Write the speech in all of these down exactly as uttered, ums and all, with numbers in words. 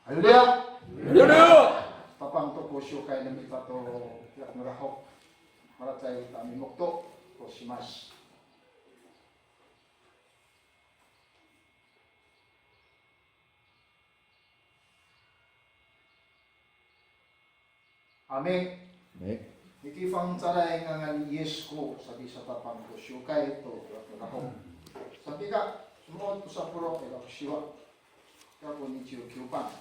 Haleluya. Haleluya. Tapang to ko siwkay no mita to ira ko rahok. Malacecay kita a mimokto. Kosimas. Amin. Amin. Niti fangcalay ngangan ni Yis ko sapisatapang ko siwkay to, to, to, to. Sapi ka, smo'ot ko sapolo' ira ko siwa. Ka ko niciw kiw pang.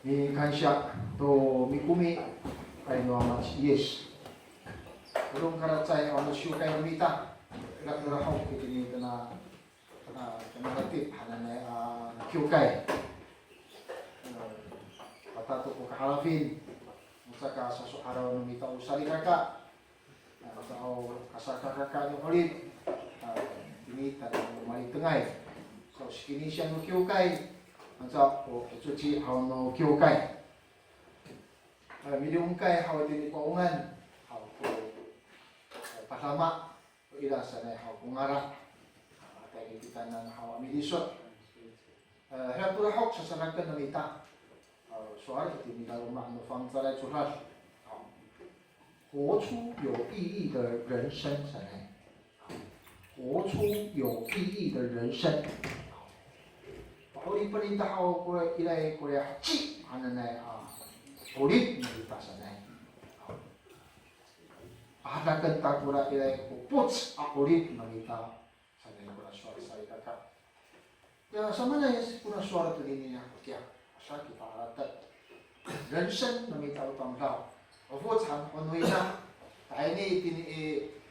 Mikansiya to mikomi kay no Ama ci Yis. Polong kalacecay a no siwkay no mita, ira ko rahok itini tona, tona, tona Latip hananay a kiwkay. Patato ko kahalafin, o caka saso'araw no mita o salikaka. Sa o kasakakaka no 'orip, a, tini tada o malitengay. Sa o sikinisian no kiwkay, sa o coci haw no kiwkay. A, miliyongkay haw tini paongan, haw ko, a, padama, ko ira sanay haw ko ngara. A, tayni titaanan haw a miliso'. A, hira to lahok sasanaken no mita. A, sowal itini laloma' no fangcalay codad. 活出有意义的人生 sanay. 活出有意义的人生. Pa'oripen ita haw ko ira i ko ira heci hananay a 'orip no mita sanay. Haraken ta ko ira i ko 'epoc a 'orip no mita. Sanay kora sowal salikaka. Ya, samaanay kora sowal tonini ya, kokiya. Asa kita harateng. 人生 no mita o tamdaw. O 'epoc han ho no ina. Tayni tini i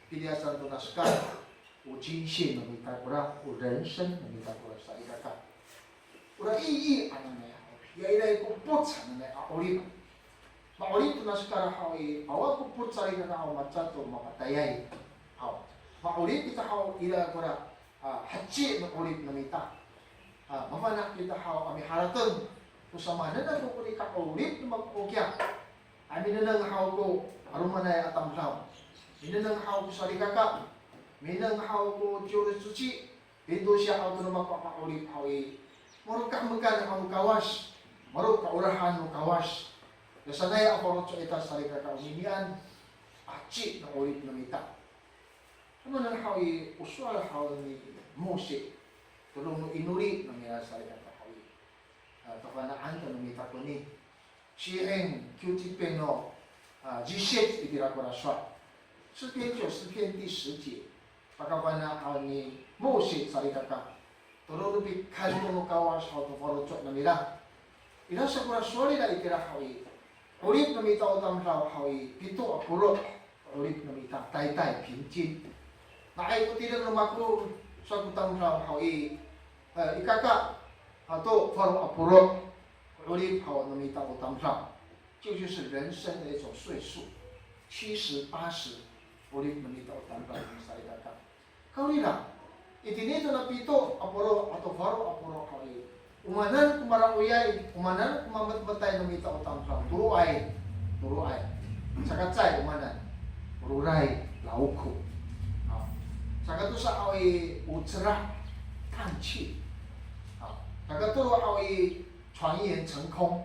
piliyasan to naskal. O 人生 no mita kora, o 人生 no mita kora salikaka. Ora i, i, hananay, ya ira i ko 'epoc hananay a 'orip. Ma'orip to naskal haw i, awa ko 'epoc salikaka haw maca to mapatayay. Haw. Ma'orip kita haw ira kora, a, heci no 'orip no mita. A, mafana' kita haw a miharateng. Ko samaanen ako ko nika'orip no mako kiya. A minengneng haw ko 'alomanay a tamdaw. Minengneng haw ko salikaka. Minengneng haw ko ciwlo coci. Pintosiya haw to no mako a ma'orip haw i, maro kahemekan haw no Kawas, maro kaolahan no Kawas. Yasanay a faloco' ita salikaka o ninian, aci no 'orip no mita. Samanen haw i, o sowal haw ni Mose, todong no inoli no mira salikaka haw i, a, kafana'an to no mita koni. 诗篇 kiwcipin no, a, cisit itira kora sowal. 诗篇 九十篇第十节, pakafana' haw ni Mose salikaka, todong no pikanto no Kawas haw to faloco' no mira. Ira sa kora sowal ira itira haw i, 'orip no mita o tamdaw haw i, pito a polo', 'orip no mita, taytay, 平均. Nga'ay ko tireng no mako sa ko tamdaw haw i, e, ikaka ato falo a polo', 'orip haw no mita o tamdaw. 这就是人生的一种岁数，七十、八十，'orip no mita o tamdaw salikaka. Kawrira, itini to na pito a polo' ato falo a polo' haw i, o manan ko maraoyay, o manan ko mametmetay no mita o tamdaw, toloay, toloay. Saka cecay o manan, o roray, lawko. Haw. Saka tosa haw i, o cera, 叹气. Haw. Saka tolo haw i, 船员成功.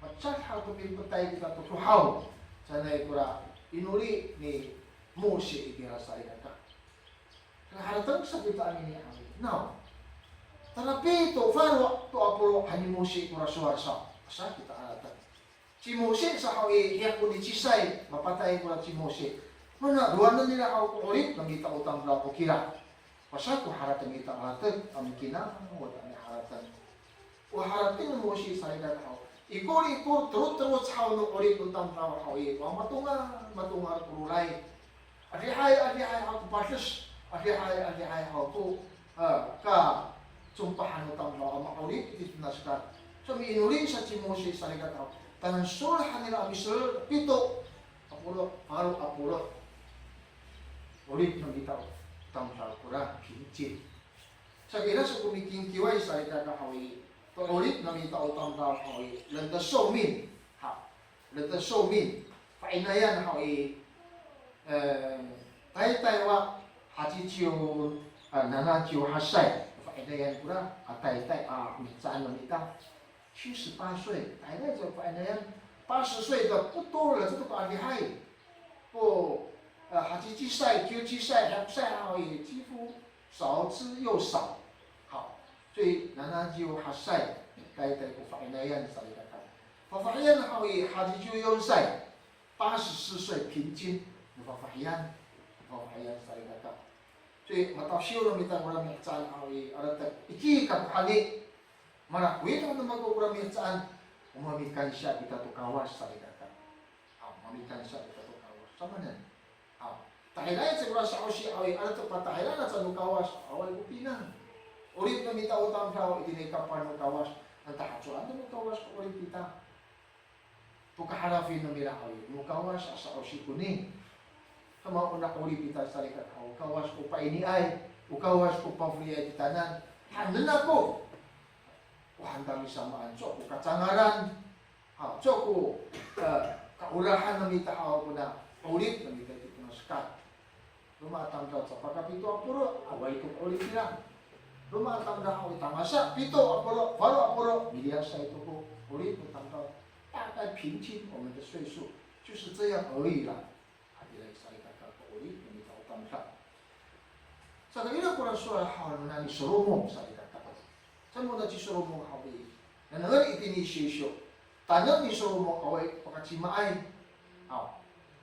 Macad haw to pipetay kita to kohaw. Sanay kora inoli ni Mose itira salikaka. Harateng sa kita anini haw i. Naw. Tara pito, falo to a polo' han ni Mose kora sowal sa. Asa kita harateng. Ci Mose sa haw i, hiya ko nicisay, mapatay kora ci Mose. Mana, rowanen nira haw ko 'orip no mita o tamdaw ko kira. Asa ko harateng ita harateng, kami kina, wata ni harateng. O harateng no Mose salikaka haw. Ikor, ikor, teroteroc haw no 'orip no tamdaw haw i, wa matongal, matongal ko roray. Adihay, adihay haw ko pades, adihay, adihay haw ko, a, kacompahan no tamdaw a ma'orip itini to na sekay. So miinoli sa ci Mose salikaka haw. Tanan sowal han nira a miselel, pito a polo', falo a polo'. 'Orip no mita o tamdaw kora 平均. Saka ira sa ko mikingkiway salikaka haw i, to 'orip no mita o tamdaw haw i, 人的寿命, haw, 人的寿命, fa'inayan haw i, e, taytay wa haciw, a, nanaciw hasay, fa'inayan kora, a, taytay, a, mihecaan no mita. 七十八岁, taytay sa fa'inayan, 八十岁的不多了, 这个 adihay. 不，呃，haciw cisay, kiw cisay, hiyaku say haw i, 几乎少之又少. Haw, 所以 nanaciw hasay, taytay ko fa'inayan salikaka. Fafahiyan haw i, haciw yonsay, 八十四岁 平均, no fafahiyan, fafahiyan salikaka. 所以 matafsiw no mita kora mihecaan haw i, alatek iki kako hani. Malakowit no mako kora mihecaan, o mamikansiya kita to Kawas salikaka. Haw, mamikansiya kita to Kawas. Samanen. Haw, tahira i, ci kora sa'osi haw i, alatek patahira na ca no Kawas, awaay ko pinang. 'Orip no mita o tamdaw, itini i kapal no Kawas, nata hacowaen to no Kawas ko 'orip ita. To kahalafin no mira haw i, no Kawas a sa'osi koni. Kama o na 'orip ita salikaka haw, o Kawas ko painiay, o Kawas ko pafeliay titaanan, haenen ako. O han tami samaan, cowa ko kacangaran, haw, cowa ko, e, kaolahan no mita haw kona 'orip no mita itini to na sekay. Roma a tamdaw ca pakapito a polo', awaay to ko 'orip nira. Roma a tamdaw haw i, tangasa pito a polo', falo a polo', miliyasay to ko 'orip no tamdaw. 大概平均我们的岁数就是这样而已啦。Hatira i salikaka ko 'orip no mita o tamdaw. Saka ira kora sowal haw nona ni Solomon salikaka. Saan kona ci Solomon haw i, nanengneng itini i Seysyo, taneng ni Solomon awaay pakacimaay. Haw,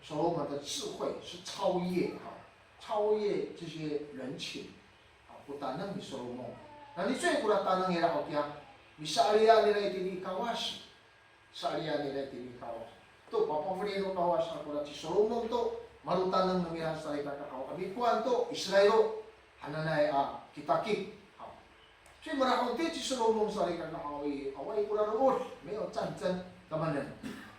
Solomon 的智慧是超越，haw, 超越这些人群。Haw, ko taneng ni Solomon. Nani cowa kora taneng nira haw kiya, misa'aliyan nira itini i Kawas. Sa'aliyan nira itini i Kawas. To papafeli no Kawas haw kora ci Solomon to, malotaneng no mira salikaka haw a mikowan to Israil hananay a kitakit. Haw. 所以 malahonti ci Solomon salikaka haw i, awaay kora ro'od, 没有战争, kamanen.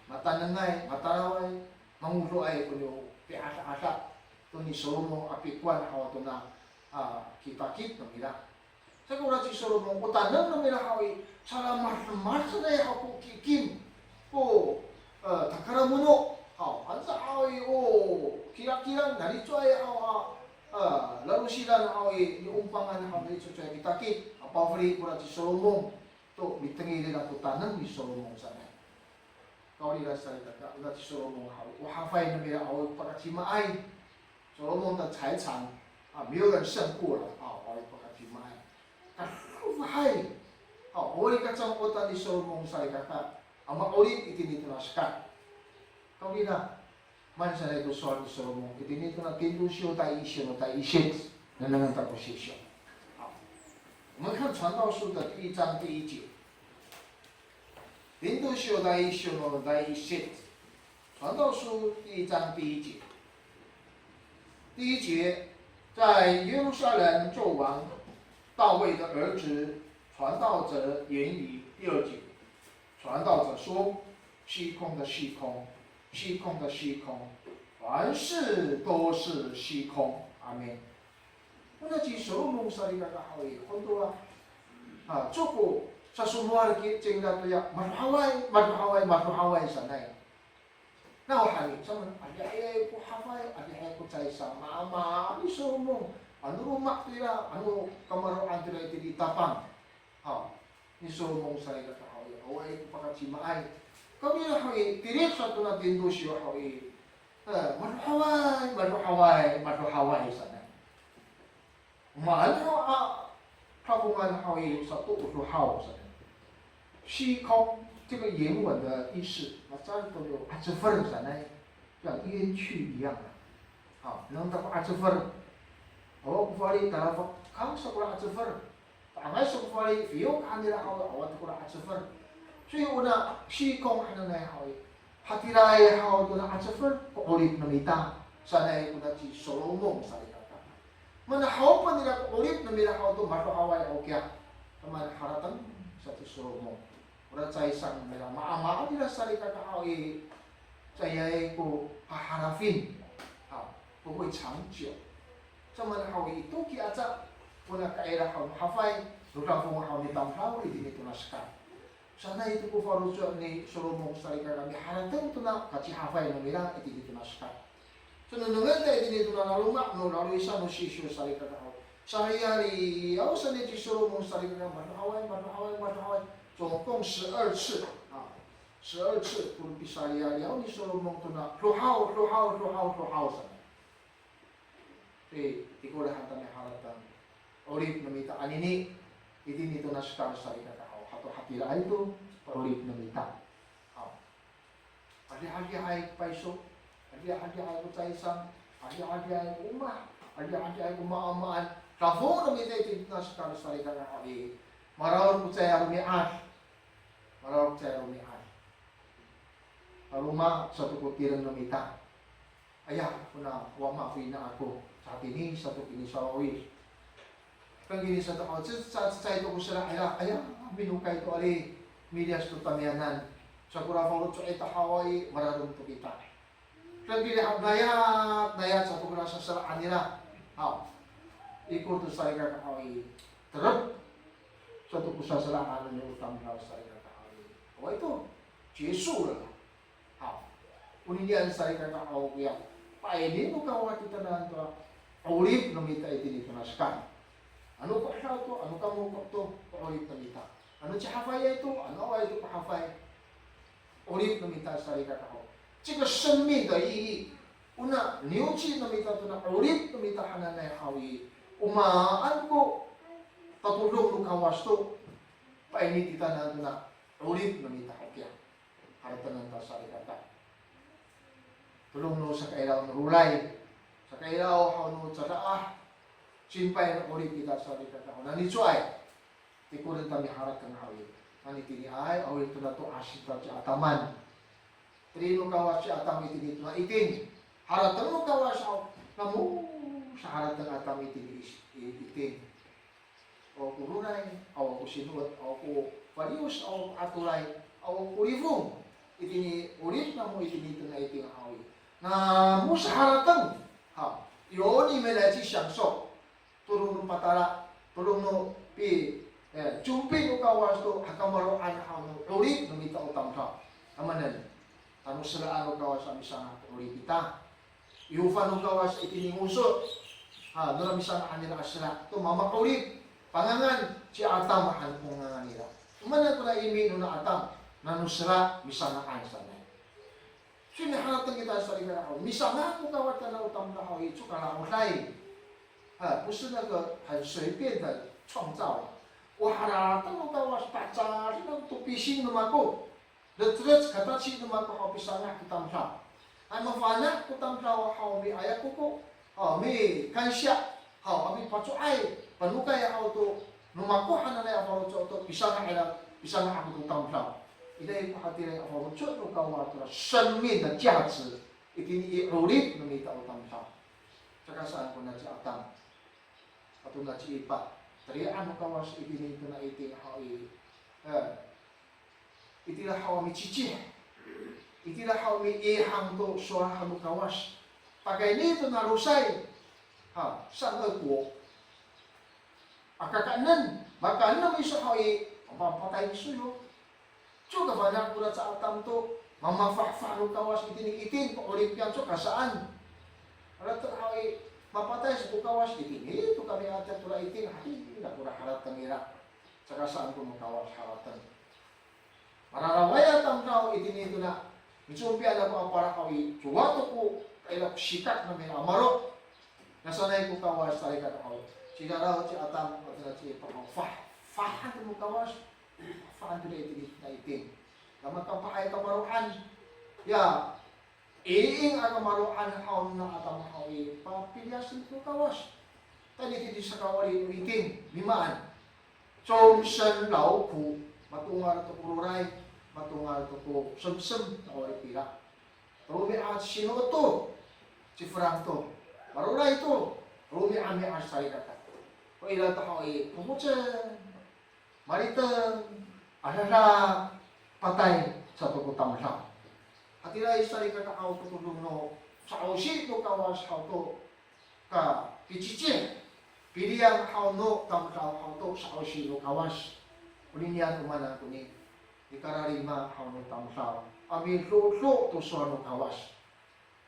Matanengay, matalaway, mangodoay ko niya pi'ada'ada to ni Solomon a pikowan haw tona, a, kitakit no mira. Saka ora ci Solomon, o taneng no mira haw i, salamadamadaan sanay haw ko kikim, ko, e, takaramono haw, anca haw i, o kilakilang, nani cowa haw a, e, lalosidan haw i, niompangan haw, nani cowa kitakit, a pafeli kora ci Solomon to mitengil nira to taneng ni Solomon sanay. Haw nira salikaka, ona ci Solomon haw, o hafay no mira awa pakacimaay. 所罗门的财产啊，没有人胜过了啊，awa pakacimaay. Kafahay. Haw, awa i kacang'otan ni Solomon salikaka, a ma'orip itini tona sekay. Haw nira, maan sanay to sowal ni Solomon itini tona Tinto Syo dai isyo no dai isit. Nengnengen ta ko sisyo. 好，我们看传道书的第一章第一节。 Tinto Syo dai isyo no dai isit. 传道书第一章第一节。第一节，在耶路撒冷作王，大卫的儿子传道者言语。第二节，传道者说：虚空的虚空，虚空的虚空，凡事都是虚空。阿们。 Ona ci Solomon salikaka haw i, kontoa, a, coko sasomowal ki cingra toya, marohaway, marohaway, marohaway sanay. Nawhani, saman, adihay ko hafay, adihay ko caysang, maamaan ni Solomon, ano loma' to ira, ano kamaro'an to ira itini i Tapang. Haw, ni Solomon salikaka haw i, awaay ko pakacimaay. Kami haw i, tilid sato na Tinto Syo haw i, e, marohaway, marohaway, marohaway sanay. Maan haw a, Tapangan haw i, sato o rohaw sanay. 虚空这个原文的意思，那这里都有 'acefel sanay，像烟气一样的。好，能当 'acefel。Awa ko fali, talafekang sa kora 'acefel. Ta'angay sa ko fali, fiyok han nira haw, awa to kora 'acefel. 所以 ona 虚空 hananay haw i, hatiraay haw tona 'acefel ko 'orip no mita sanay kona ci Solomon salikaka. Mana haw pa nira ko 'orip no mira haw to marohaway haw kiya. Mana harateng sa ci Solomon. Ora caysang no mira, maamaan nira salikaka haw i, caayay ko haharafin. Haw, 不会长久。Samaan haw i, toki aca, kona kaira haw no hafay, no dafong haw no tamdaw itini tona sekay. Sanay to ko faloco' ni Solomon salikaka, miharateng tona kacihafay no mira itini tona sekay. Nengnengen ta itini tona laloma' no lalisan no sisyo salikaka haw. Saliyaliyaw sanay ci Solomon salikaka, marohaway, marohaway, marohaway. 总共十二次啊，十二次 ko pisaliyaliyaw ni Solomon tona rohaw, rohaw, rohaw, rohaw sanay. Ti, tikor han ta miharateng 'orip no mita anini, itini tona sekay salikaka haw, hato hatiraay to 'orip no mita. Haw. Adiadiay ko payso, adiadiay ko caysang, adiadiay ko omah, adiadiay ko maamaan. Dafong no mita itini tona sekay salikaka haw i, maraod ko caay a romi'ad. Maraod ko caay a romi'ad. Laloma' sato ko tireng no mita. Aya, kona wama ko ina ako, sa tini sato kini sawawid. Kangkini sato haw, ce, ca, cecay to ko sera ira, aya, minokay to ali, miliyas to tamiyanan. Sa kora faloco' ita haw i, mararom to kita. Kangkini haw, nayat, nayat sato kora saseraan nira. Haw. Ikor to salikaka haw i, terep sato ko saseraan no tamdaw salikaka haw i. Awa to, 结束了。 Haw. Oninian salikaka haw koya, paini no Kawas titaanan to a 'orip no mita itini tona sekay. Ano ko 'edaw to, ano kamoko' to ko 'orip no mita. Ano cihafayay to, ano awaay to ko hafay. 'Orip no mita salikaka haw. 这个生命的意义, ona niyoci no mita tona 'orip no mita hananay haw i, o maan ko tatodong no Kawas to, paini titaanan tona 'orip no mita haw kiya. Haratengen ta salikaka. Todong no sakairaw no roray, sakairaw haw no cadaah, simpay no 'orip kita salikaka. Nanicowaay, tikoren ta miharateng haw i. Nanitiniay, awa tona to'as ita ci Ataman. Teli no Kawas ci Atam itini tona iting. Harateng no Kawas haw, namo saharateng Atam itini is-, i-, iting. Awa ko roray, awa ko sino'ot, awa ko faliyos, awa ko atoray, awa ko lifong. Itini 'orip namo itini tona iting haw i, namo saharateng. Haw, 有你没来去享受. Todong no patala, todong no pi, e, compin no Kawas to hakamaro'an haw no 'orip no mita o tamdaw. Tamanen, tanoseraan no Kawas a misanga' to 'orip ita. Iofan no Kawas itini ngoso'. Ha, nora misanga'an nira a sera to mama'orip. Pangangan ci Atam han ko ngangan nira. Mana kora imi nona Atam, nano sera misanga'an sanay. 所以 miharateng kita salikaka haw, misanga' ko Kawas tayra o tamdaw haw i, cowa ka la'oday. 哎，不是那个很随便的创造啊。O harateng no Kawas, paca'of to pising no mako. Leclec kataci no mako haw pisanga' ko tamdaw. Ay, mafana' ko tamdaw haw miayako ko, o, mikansiya haw, a mipaco'ay, panokay haw to no mako hananay a faloco' to pisanga' ira, pisanga' ako to tamdaw. Ira ko hatiraay a faloco' no Kawas tora 生命的价值, itini i 'orip no mita o tamdaw. Saka saan kona ci Atam ato na ci Ipa, telian no Kawas itini tona iting haw i, e, itira haw a micicih, itira haw a miihang to sowal haw no Kawas. Pakayni tona losay, ha, 善恶果. Aka kaenen, makaenen iso haw i, mapatay iso yo. Cowa ka fana' kora ci Atam to, mamafahfah no Kawas itini iting ko 'orip niyam, cowa ka saan. Ora to haw i, mapatay sa ko Kawas itini, to kami aca tora iting, hatira kora harateng ira. Saka saan ko no Kawas harateng. Mararaway a tamdaw itini tona, micompian ako a pala haw i, cowa to ko, ira ko sikak no mira a maro'. Nasanay ko Kawas salikaka haw, ciraraw ci Atam ato na ci Ipa haw, fah, fahan to no Kawas. Fa'an to itini tona iting. Ya makapahay kamaro'an. Ya, iing a kamaro'an haw na Atam haw i, papiliyasen ko Kawas. Tayni itini sakawali no iting, mimaan. 终身劳苦, matongal to ko roray, matongal to ko semsem, sakawali pira. Romi'ad sino to, ci Frank to. Maroray to, romi'ami'ad salikaka. O ira to haw i, pomocen. Maliteng, adada, patay sato ko tamdaw. Hatiraay salikaka haw ko todong no sa'osi no Kawas haw to kapicicih, piliyang haw no tamdaw haw to sa'osi no Kawas. Oninian o maan koni, nikararima haw no tamdaw a midodo to sowal no Kawas.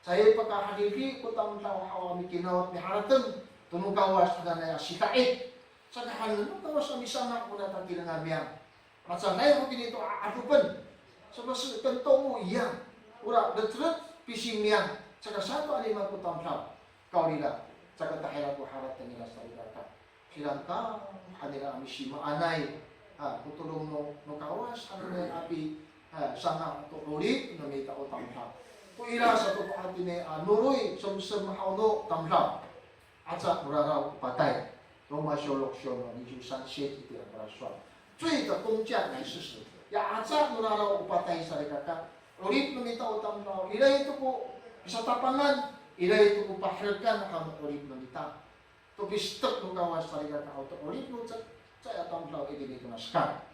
Caay pakahadidi ko tamdaw haw a mikinawat miharateng to no Kawas hananay a sida'it. Saka hanen no Kawas a misanga' kona tatirengan niyam. Macanay ho kini to a 'adopen. Saka seken to mo iya. Ora leclec pising niyam. Saka sato a lima ko tamdaw. Kawrira. Saka tahira ko harateng nira salikaka. Sirangka han nira a misimaanay, ha, ko todong no, no Kawas hananay a pi, ha, sanga' to 'orip no mita o tamdaw. Ko ira sato ko hatini a noroy semsem haw no tamdaw. Aca no raraw ko patay. Roma siyo lok siyo no niciw san sit itira ko sowal. 罪的工价乃是死. Ya aca no raraw ko patay salikaka. 'Orip no mita o tamdaw. Ira to ko pisatapangan. Ira to ko paherekan haw no 'orip no mita. To pisetek no Kawas salikaka haw to 'orip no cecay a tamdaw itini tona hekal.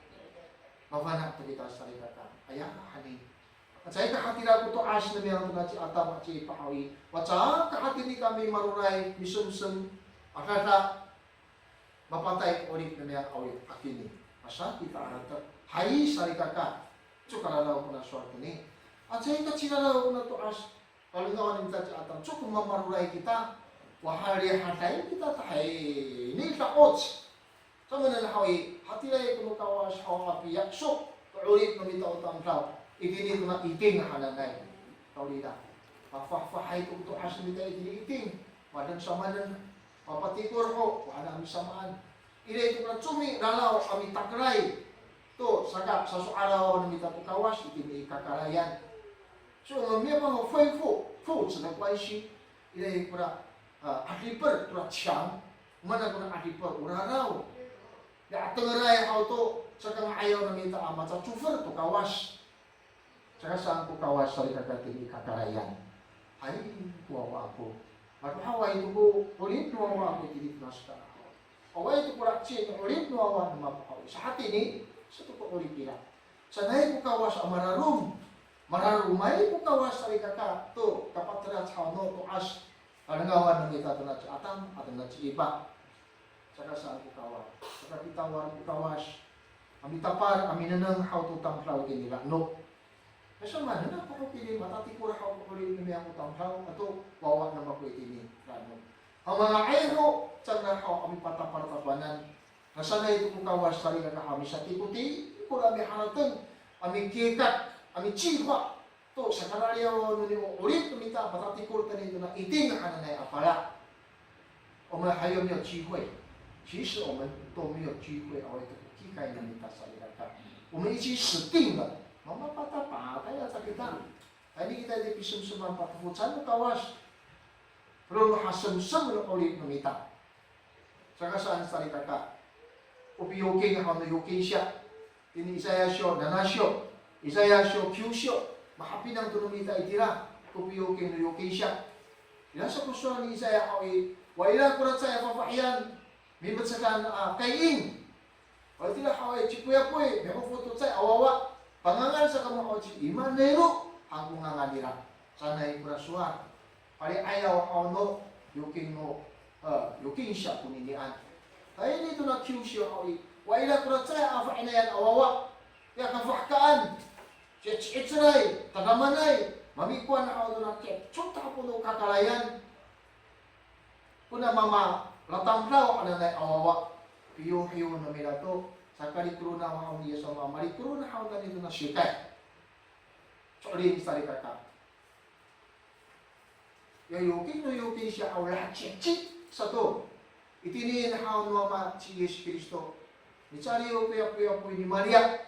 Mafana' to kita salikaka. Aya, hani. Caay ka hatira ko to'as no miyam tona ci Atam ato ci Ipa haw i, wa caay ka hatini kami maroray, misemsem, adada, mapatay ko 'orip no miyam haw i, akini. Asa kita a latek. Hay salikaka. Cowa ka raraw kona sowal koni. A caay ka ciraraw kona to'as. Kalengawan no mita ci Atam, cowa ko mamaroray kita, wa halihaday kita tahini da'oc. Samanen haw i, hatiraay ko no Kawas haw a piyaksok to 'orip no mita o tamdaw itini tona iting hananay. Kawrira, mafahfahay to ko to'as no mita itini iting, maden samanen, mapatikor ho, wa han a misamaan. Ira to kora comi raraw a mitakeray to saka saso'araw no mita to Kawas itini i kakarayan. So, 我们没有办法恢复父子的关系。Ira kora, a, 'adipel tora 墙, mana kora 'adipel o raraw. Ya, a tengeray haw to sakanga'ayaw no mita a macacofer to Kawas. Saka saan ko Kawas salikaka itini i kakarayan. Hay, ko wawa ako. Marohaway to ko 'orip no wawa ako itini tona hekal. Awaay to ko laheci no 'orip no wawa no mako haw i. Sahatini, sato ko 'orip ira. Sanay ko Kawas a mararom. Mararomay ko Kawas salikaka to kapatelac haw no to'as. Kalengawan no mita tona ci Atam ato na ci Ipa. Saka saan ko Kawas. Saka pitawal ko Kawas a mitapal a minengneng haw to tamdaw itini la'eno. Samanen ako ho kini matatikor haw ko 'orip no miyam ko tamdaw ato wawa no mako itini la'eno. Ha manga'ay ho cangra haw a mipatapal takowanan. Nasanay to ko Kawas salikaka haw a misatikotiko a miharateng, a mikikak, a miciwa. to sakarariyaw noni o 'orip no mita, patatikor tayni tona 一定 hananay a pala. 我们还有没有机会？其实我们都没有机会 awaay to ko kikay no mita salikaka. 我们已经死定了。Mamapatay, patay aca kita. Tayni kita i pisemseman patefocan no Kawas. Polo no hasemsem no 'orip no mita. Saka saan salikaka, o piyoking haw no yoking siya. Tini Isaya syo, nana syo, Isaya syo, kiw syo, mahapinang to no mita itira ko piyoking no yoking siya. Ira sa ko sowal ni Isaya haw i, wa ira kora caay a fafahiyan, mimecekan a kaying. Wa itira haw i, cipoyapoy, mihofot to caay a wawa, pangangan sa kamo haw ci Imanero han ko ngangan nira. Sanay kora sowal. Pali'ayaw haw no yoking no, e, yoking siya koninian. Tayni tona kiw syo haw i, wa ira kora caay a fa'inayan a wawa, ya kafahkaan, ci'eci'ecelay, tadamanay, mamikowan haw tona kiya cota hapo no kakarayan. Kona mamalatamdaw hananay a wawa, piyohiyo no mira to, sakarikoronaw haw ni Yis sama, malikoronaw haw tayni tona siwkay. So'elin salikaka. Ya yoking no yoking siya haw laheciheci sato. Itini haw no Ama ci Yis Kristo. Micaliw koya poyapoy ni Mariya.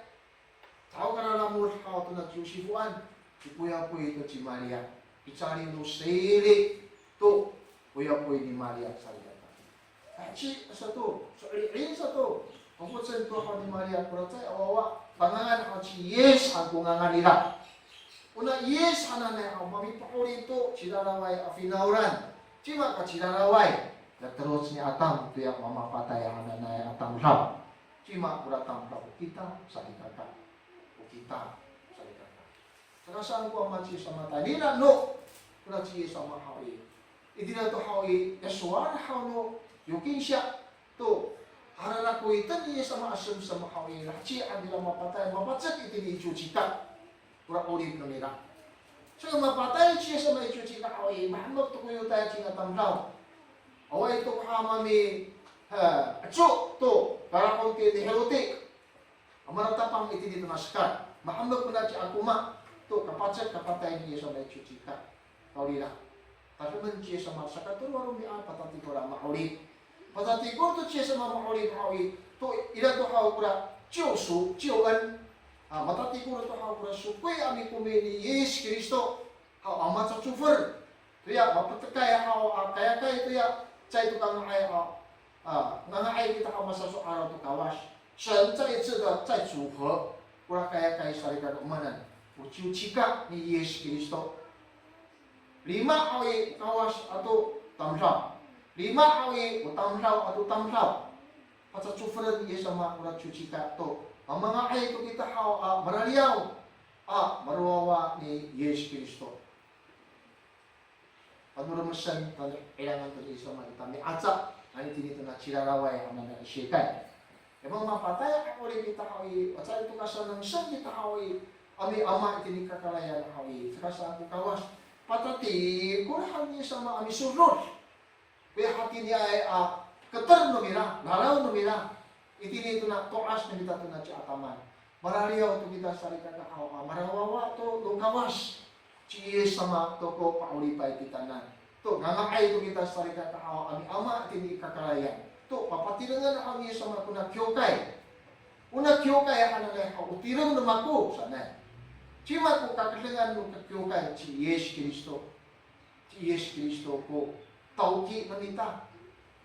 Caho kararamod haw tona ciwsifoan. Cipoyapoy to ci Mariya. Micaliw no siri to poyapoy ni Mariya salikaka. Laheci sato, so'elin sato. Pafocen to haw ni Mariya kora caay a wawa, pangangan haw ci Yis han ko ngangan nira. Ona Yis hananay haw mamipa'orip to ciraraway a finawlan. Cima ka ciraraway? Ya teloc ni Atam toya mamapatay hananay a tamdaw. Cima kora tamdaw? O kita salikaka. O kita salikaka. Saka saan ko Ama ci Yis sama tayni nano kora ci Yis sama haw i, itira to haw i, ya sowal haw no yoking siya to, hararakoyten ni Yis sama a semsem haw i, laheci han nira mapatay, mapacek itini i ciwcika kora 'orip no mira. Saka mapatay ci Yis sama i ciwcika haw i, mahemek to ko Yotaya cina tamdaw. Awaay to ko haw a mami, ha, eco to karahon ni Herode. A malatapang itini tona sekal, mahemek kona ci Akoma to kapacek kapatay ni Yis sama i ciwcika. Kawrira, tademen ci Yis sama saka tolo a romi'ad, patatikor a ma'orip. Patatikor to ci Yis sama ma'orip haw i, to ira to haw kora 救赎, 救恩. A, matatikor to haw kora sokoy a mikomi ni Yis Kristo haw a macacofer. Toya mapetekay haw a kayakay toya, caay to kanga'ay a, a, nganga'ay kita haw masaso'araw to Kawas. 神再一次的再组合, kora kayakay salikaka o maan, o ciwcika ni Yis Kristo. Lima haw i Kawas ato tamdaw. Lima haw i o tamdaw ato tamdaw. Pacacoferen ni Yis sama kora ciwcika to mamanga'ay to kita haw a marariyaw a malowawa ni Yis Kristo. Panoremesen, pani'ilangan to ni Yis sama kita mi'aca, nani tini tona ciraraway hananay a siwkay. Ya mamapatay a 'orip kita haw i, o caay to kasanengsen kita haw i, a miama itini kakarayan haw i, saka saan ko Kawas, patatikor han ni Yis sama a misorod. Koya hatiniay a keter no mira, raraw no mira. Itini tona to'as no mita tona ci'ataman. Marariyaw to kita salikaka haw a malowawa to no Kawas ci Yis sama to ko pa'oripay kitanan. To nganga'ay to kita salikaka haw a miama itini i kakarayan. To papatirengan haw ni Yis sama kona kiwkay. Ona kiwkay hananay haw o tireng no mako sanay. Cima ko kakedengan no kiwkay? Ci Yis Kristo. Ci Yis Kristo ko tawki no mita,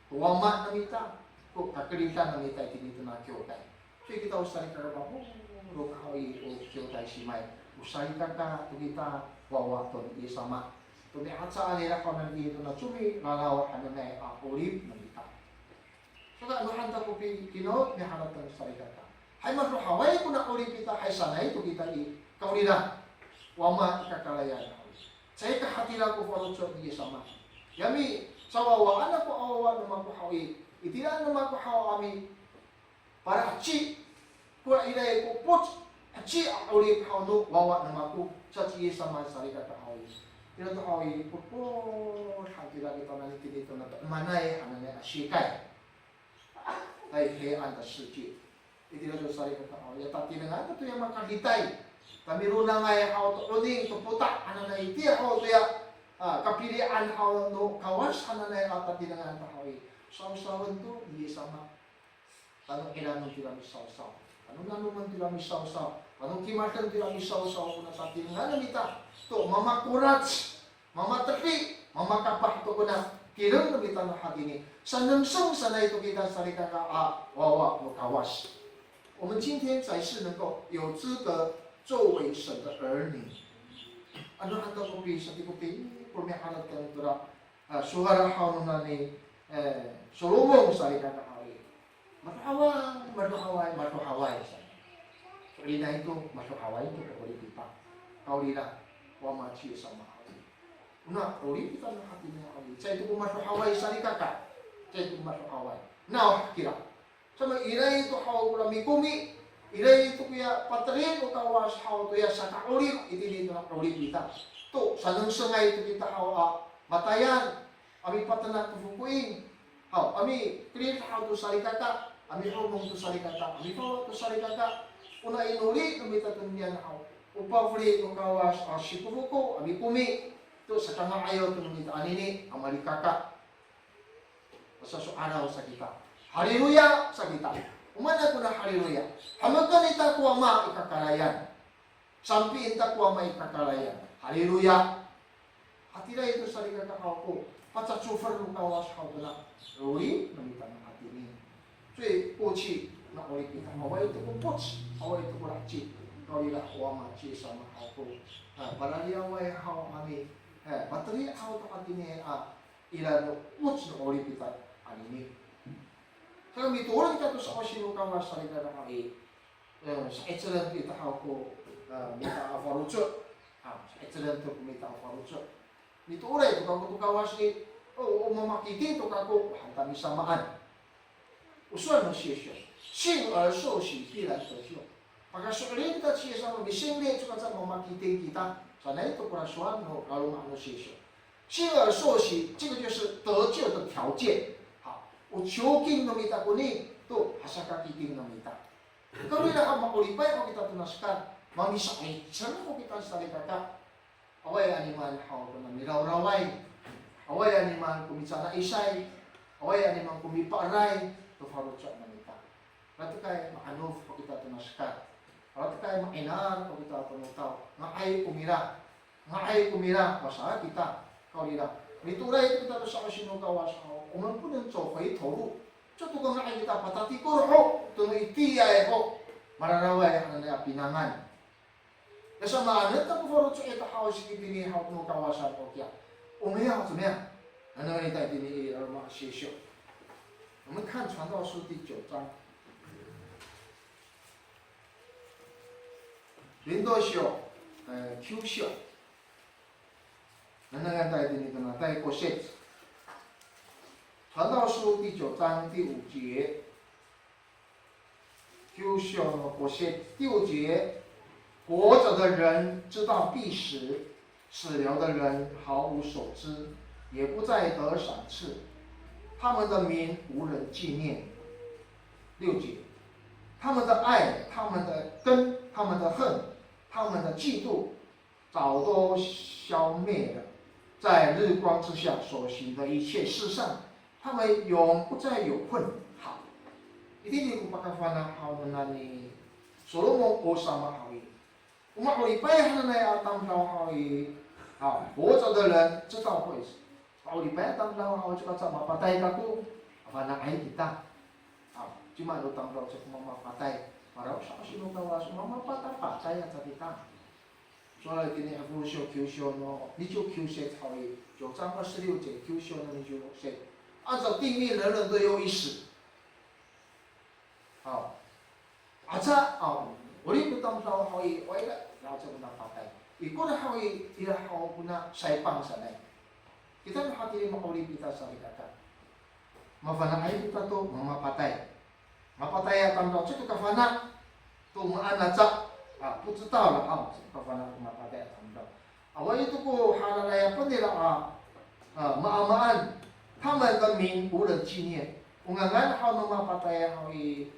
ko wama no mita, ko kakeridan no mita itini tona kiwkay. So kita o salikaka, mapolong haw i, o kiwkay simay, o salikaka to kita, wawa to ni Yis sama. To mi'acaan nira haw nani tona comiraraw hananay a 'orip no mita. Saka ano han ta ko pi-, kinaot miharateng salikaka. Hay madohaway kona 'orip ita, hay sanay to kita i, kawrira, wama i kakarayan haw i, caay ka hatira ko faloco' ni Yis sama. Ya misawawaan ako a wawa no mako haw i, itira no mako haw a mipalaheci, kora iray ko poc, heci a 'orip haw no wawa no mako, sa ci Yis sama salikaka haw i. Ira to haw i, popol han kira kita nani tini tona to'emanay hananay a siwkay. 在黑暗的世界， Itira to salikaka haw, ya tatirengan to ya makaditay. Tamirongay haw to oning to pota' hananay, itiya haw to ya, a, kapili'an haw no Kawas hananay a tatirengan ta haw i. Sawsawen to ni Yis sama. Tano ilanen tira misawsaw. Tano nanomen tira misawsaw. Tano kimaden tira misawsaw kona tatirengan no mita. To mamakorac. Mamatedi, mamakapah to kona tireng no mita no hatini. Sanengseng sanay to kita salikaka a wawa no Kawas. 我们今天才是能够有资格作为神的儿女。Ano han to ko pisatikotin, ko miharateng tora, a, sowal haw no nani, e, Solomon salikaka haw i. Madohaway, madohaway, madohaway sa. So'elinay to, madohaway to ko 'orip ita. Kawrira, Wama ci Yis sama haw i. Ona 'orip ita no hatini haw i. Caay to ko madohaway salikaka. Caay to ko madohaway. Nawhani kira. Samaanay to haw kora mikomi. Iray to koya pateli no Kawas haw toya saka'orip itini tona 'orip ita. To, sanengsengay to kita haw a matayan. A mipatenak to fokoing. Haw, a mikerid haw to salikaka, a mihomong to salikaka, a mifawa to salikaka. Ona inoli no mita to niyan haw. O pafeli no Kawas a sikofoko, a mikomi. To sakanga'ayaw to no mita anini, a malikaka. Asa so'araw sa kita. Haliluya sa kita. O maan kona haliluya. Hemeken ita ko Wama i kakarayan. Sampiin ta ko Wama i kakarayan. Haliluya. Hatiraay to salikaka haw ko pacacofer no Kawas haw tona 'orip no mita no hatini. 所以过去 na 'orip ita, awaay to ko 过去, awaay to ko laheci. Kawrira o Wama ci Yis sama haw ko, a, palaliyaway haw a mi, e, pateli haw to hatini, a, ira no 过去 no 'orip ita anini. Saka mitoor kita to sa'osi no Kawas salikaka haw i. E, sa'icelen to ita haw ko, e, mita a faloco'. A, sa'icelen to ko mita a faloco'. Mitooray to kako to Kawas i, o, o mamakiting to kako, han ta misamaan. O sowal no Yis, 信而受洗必然得救. Pakaso'elin ta ci Yis a misinri to kaca mamakiting kita, sanay to kora sowal no laloma' no Yis. 信而受洗，这个就是得救的条件。好，o ciwking no mita koni, to hasakakiting no mita. Kawrira a ma'oripay ho kita tona hekal, mamisa'icel ho kita salikaka. Awaay a nimaan haw kona mirawraway. Awaay a nimaan ko micana'isay. Awaay a nimaan ko mipa'eray to faloco' no mita. Ratekay ma'anof ho kita tona hekal. Ratekay ma'inar ho kita tona taw. Nga'ay ko mira. Nga'ay ko mira, masa kita, kawrira. Mitooray to kita to sa'osi no Kawas haw, 我们不能走回头路. Caay to ko nga'ay kita patatikor ho, to no itiyaay ho. Mararaway hananay a pinangan. Ya samaanen ta ko faloco' ita haw sikitini haw no Kawasan o kiya. O miya, o miya. Hananay ta itini i laloma' a Yis. 我们看传道书第九章。 Rintosyo, e, kiwsyo. Nanangan ta itini tona tay kosit. 传道书第九章第五节。Kiwsyo no kosit, 第五节，活着的人知道必死， 死了的人毫无所知，也不再得赏赐，他们的名无人纪念。六节，他们的爱、他们的恨、他们的嫉妒，早都消灭了。在日光之下所行的一切事上，他们永不再有份。好，itini ko pakafana' haw nani Solomon o sama haw i. O ma'oripay hananay a tamdaw haw i, a, 活着的人知道会死。Ma'oripay a tamdaw haw i, caay ka mapatay kako, a, fana'ay kita. A, cima no tamdaw caay ko mamapatay. Maraw sa sino Kawas, mamapatapatay aca kita. Sowal itini i Efesiyo kiwsyo no niciw kiw set haw i, 九章二十六节, kiwsyo no niciw set. 按照定义，人人都有一死。 好。Aca, aw, 'orip no tamdaw haw i, o ira, ira aca kona patay. Ikor haw i, ira haw kona saipang sanay. Kita no hatini ma'orip kita salikaka. Mafana'ay kita to mamapatay. Mapatay a tamdaw, caay to kafana'. To maan aca, a, 不知道了 haw, caay to kafana' to mapatay a tamdaw. Awaay to ko hararay a penira a, a, maamaan, 他们的名无人纪念. O ngangan haw no mapatay haw i,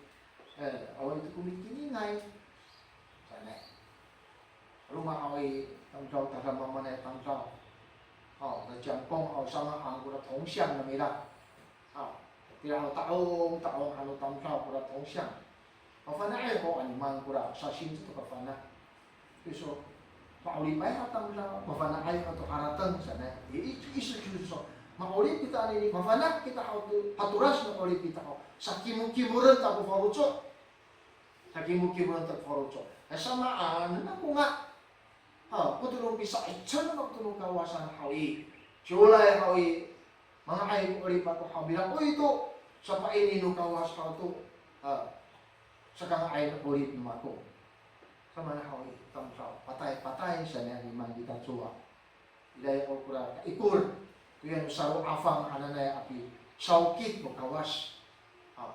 E, awaay to ko mikiningay. Sanay. Roma haw i tamdaw, tadamaanay tamdaw. Haw, na Jampong haw, sanga'an kora tongsiyang no mira. Haw, tira haw ta'ong, ta'ong han no tamdaw kora tongsiyang. Mafana'ay ho a nimaan kora sasin to kafana'. Kiso, ma'oripay haw tamdaw, mafana'ay haw to harateng sanay. I, i, iso kiso, ma'orip kita anini, mafana' kita haw to, hatoras no 'orip kita haw. Sakimokimoren ta ko faloco'. Sakimokimoren ta ko faloco'. E, samaan ako nga. Ha, ko to no pisa'icel no to no Kawas haw i. Ciwlay haw i. Manga'ay ko 'orip ako haw, mira ko ito. Sapaini no Kawas haw to. Ha. Sakanga'ay no 'orip no mako. Samaan haw i, tamdaw. Patay, patay sanay a nimaan kita cowa. Ira ko kora kaikor, koya no salo'afang hananay a pisawkit no Kawas. A,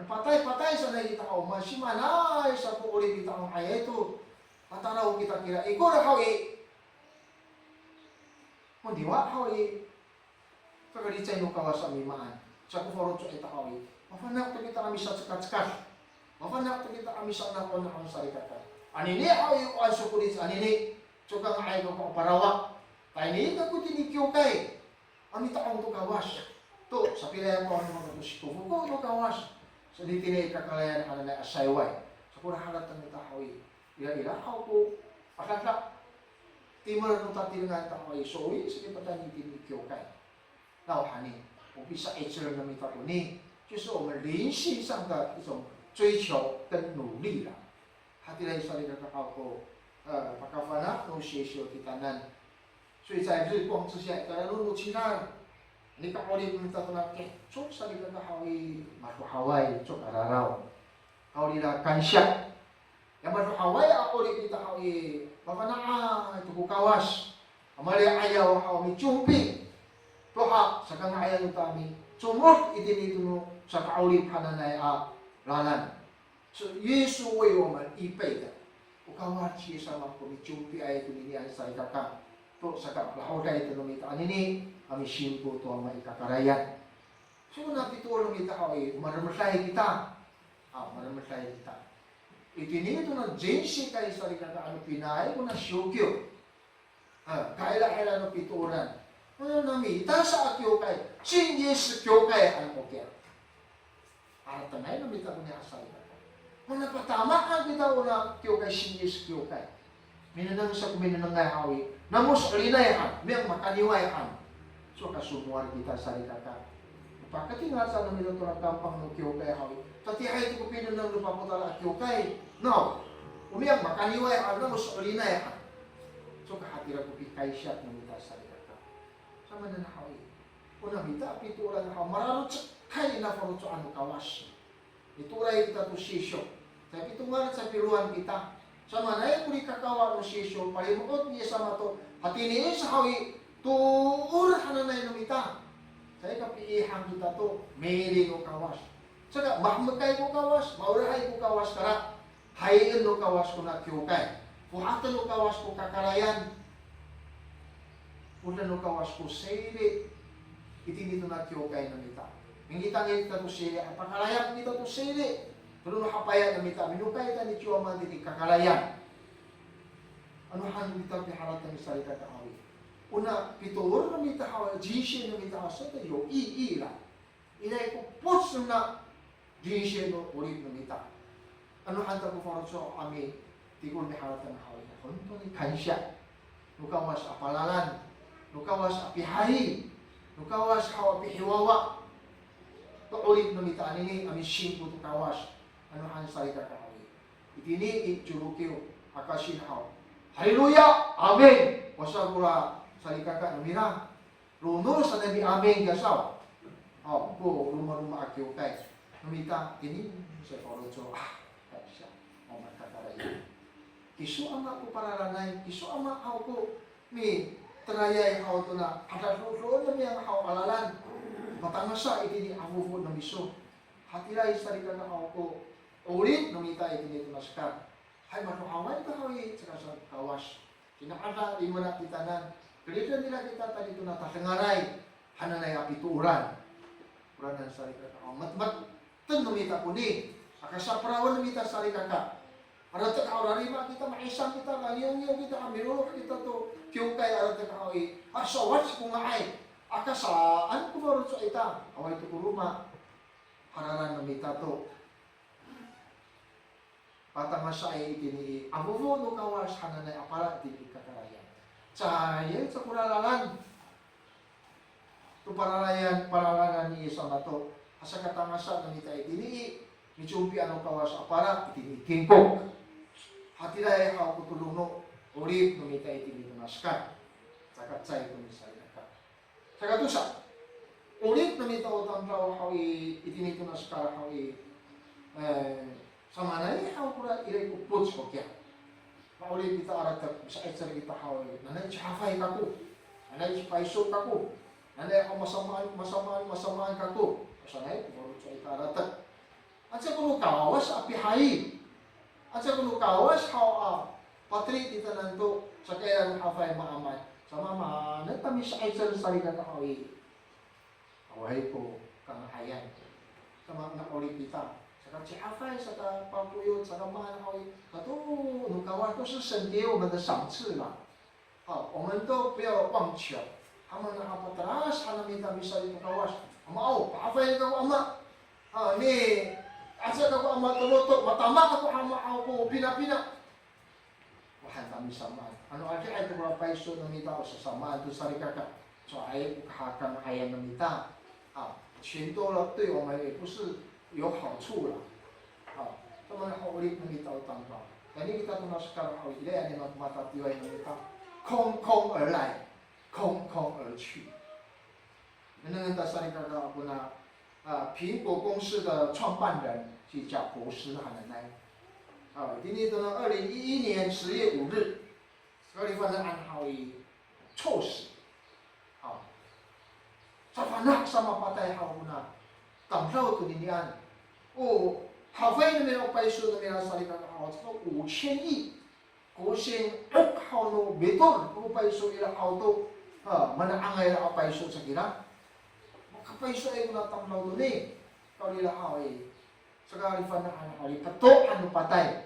patay, patay sanay kita haw, masimaanay sa ko 'orip kita haw, ayay to. Matalaw kita kira ikor haw i. Moniwa haw i. Kakalicay no Kawas a mimaan. Sa ko faloco' ita haw i. Mafana' to kita a misacekacekad. Mafana' to kita a misana'ona'on salikaka. Anini haw i, o ansokolic anini. Cowa kanga'ay ko Parawa. Tayni kako tini kiwkay a mita'ong to Kawas. To, sapilayapawan no mako to sikofoko no Kawas. Sa itini i kakarayan hananay a sayway. Sa kora harateng ita haw i. Ira, ira haw ko, adada. Timer no tatirengan ita haw i. Soy, sa kita tayni tini kiwkay. Nawhani, o pisa'icel no mita koni, 就是我们灵性上的一种追求跟努力啦。Hatiraay salikaka haw ko, e, pakafana' no Sisiw kitanan. 所以在日光之下, i kararow no cidal. Nika'orip no mita tona kico salikaka haw i, madohaway, cowa kararaw. Kawrira kansiya. Ya madohaway a 'orip ita haw i, mafana'ay to ko Kawas. A mali'ayaw haw micompi. Toha, sakanga'ayan to a micomod itini to no saka'orip hananay a lalan. 是耶稣为我们预备的. O Kawas ci Yis sama ko micompiay toninian salikaka. To sakalahoday to no mita anini, a misingko to Ama i kakarayan. So na pitoor no mita haw i, o maremeday kita. A, o maremeday kita. Itini to na 人生 kay salikaka ano pinaay ko na siwkiw. A, kaila-ila no pitooran. Ano na mita sa a kiwkay, 新约 kiwkay ano kiya. Haratengay no mita koni a salikaka. Mana patamaan kita ona kiwkay, 新约 kiwkay. Minengneng sa ko minengnengay haw i, namo so'elinay han, o miyang makaniway han. Cowa ka somowal kita salikaka. Pakatingal sa no mita tona kampang no kiwkay haw i, tatiihay to ko pinengneng no papotala a kiwkay. Naw, o miyang makaniway han, namo so'elinay han. Cowa ka hatira ko pikaysiyat no mita salikaka. Samaanen haw i, ona mita pitooran haw, mararocekay na faloco' no Kawas. Mitooray kita to Sisiw. Caay pitongal, caay pilowan kita. Samaanay ko rikakawa no Sisiw, palimo'ot ni Yis sama to, hatini sa haw i, toor hananay no mita. Caay kapiihang kita to miri no Kawas. Saka, mahemekay ko Kawas, maolahay ko Kawas kara, hayen no Kawas kona kiwkay. Fohaten no Kawas ko kakarayan. Foden no Kawas ko seri. Itini tona kiwkay no mita. Mingitangit kita to seri, a pakalayak kita to seri. Tolo no hapaya no mita, minokay tayni ci Wama tini kakarayan. Ano han mita piharateng salikaka haw i, ona pitoor no mita haw i, 人生 no mita haw i, 真的有意义啦. Ira ko 'epoc no 人生 no 'orip no mita. Ano han ta ko faloco' a mitikol miharateng haw i, 本当に感謝. No Kawas a palalan, no Kawas a pihai, no Kawas haw a pihiwawa to 'orip no mita anini a misingko to Kawas. Ano han salikaka haw i, itini i ciwlokiw a kasin haw, Haleluya! Amin! Wasa kora salikaka no mira. Ronod sanay mi amin kiya saw. O, ko romaroma a kiwkay no mita, ini sa faloco', a, kansiya. O, makakarayan. Kiso Ama ko pararanay, kiso Ama haw ko miterayay haw tona, ada dodo no miyang haw a lalan. Matangasa itini a fofo no miso. Hatiraay salikaka haw ko 'orip no mita itini tona sekal. Hay, madohaway ta haw i, caka sa Kawas. Tina ada limela kitanan, keriden nira kita tayni tona tadengalay hananay a pitooran. Oranan salikaka, o matematen no mita koni, Aka saperawen mita salikaka. Aratek haw, rarima kita, ma'isang kita, mangiwngiw kita, a miloloh kita to kiwkay, aratek haw i, a sowal ko nga'ay. Aka saan ko faloco' ita, awaay to ko roma. Hararan no mita to patangasaay itini i, a fofo no Kawas hananay a pala itini i kakarayan. Caay, caay ko raranan to pararayan, pararanan ni Yis sama to, asa katangasa no mita itini i, micompian no Kawas a pala itini i tingkok. Hatiraay haw ko todong no 'orip no mita itini tona hekal. Saka caay ko misalikaka. Saka tosa, 'orip no mita o tamdaw haw i, itini tona hekal haw i, e, samaanay haw kora ira ko epoc hakiya. Ma'orip kita aratek, misa'icel kita haw i, nanay cihafay kako, nanay cipayso kako, nanay haw masamaan, masamaan, masamaan kako, sanay ko faloco' ita aratek. Aca ko no Kawas a pihayi. Aca ko no Kawas haw a pateli titanan to, saka ira no hafay maamaan. Samaanen ta misa'icel salikaka haw i, awaay ko kanga'ayan. Samaan a 'orip ita, saka cihafay, saka papoyot, saka maan haw i, kato no Kawas to 是神给我们的赏赐啦。 好，我们都不要妄求。Haw manga'ay, patelas han no mita misali to Kawas. Ama aw, pa'afayen kako Ama. A, ni, aca kako Ama to lotok, matama kako Ama aw ko pinapina. Wa han ta misamaan. Ano adihay to kora payso no mita o sasamaan to salikaka. Caay ko kahakanga'ayan no mita. 啊，钱多了对我们也不是有好处了。啊，他们好 'orip no mita o tamdaw. Tayni kita tona hekal haw i, ira i, ano matatiway no mita, 空空而来，空空而去。Nengneng ta salikaka kona, a, 苹果公司的创办人 si 贾伯斯 hananay. A, itini to no 二零一一年十月五日, Saka lifana'an haw i, 促使. Haw. Safana' sa mapatay haw kona tamdaw toninian. O, hafay no mira o payso no mira salikaka haw, saka 五千亿. 五千亿 haw no bitol ko payso ira haw to, a, mana'angay ira a payso sa kira. Makapaysoay kona tamdaw toni. Kawrira haw i, saka lifana'an haw i, pato'an no patay.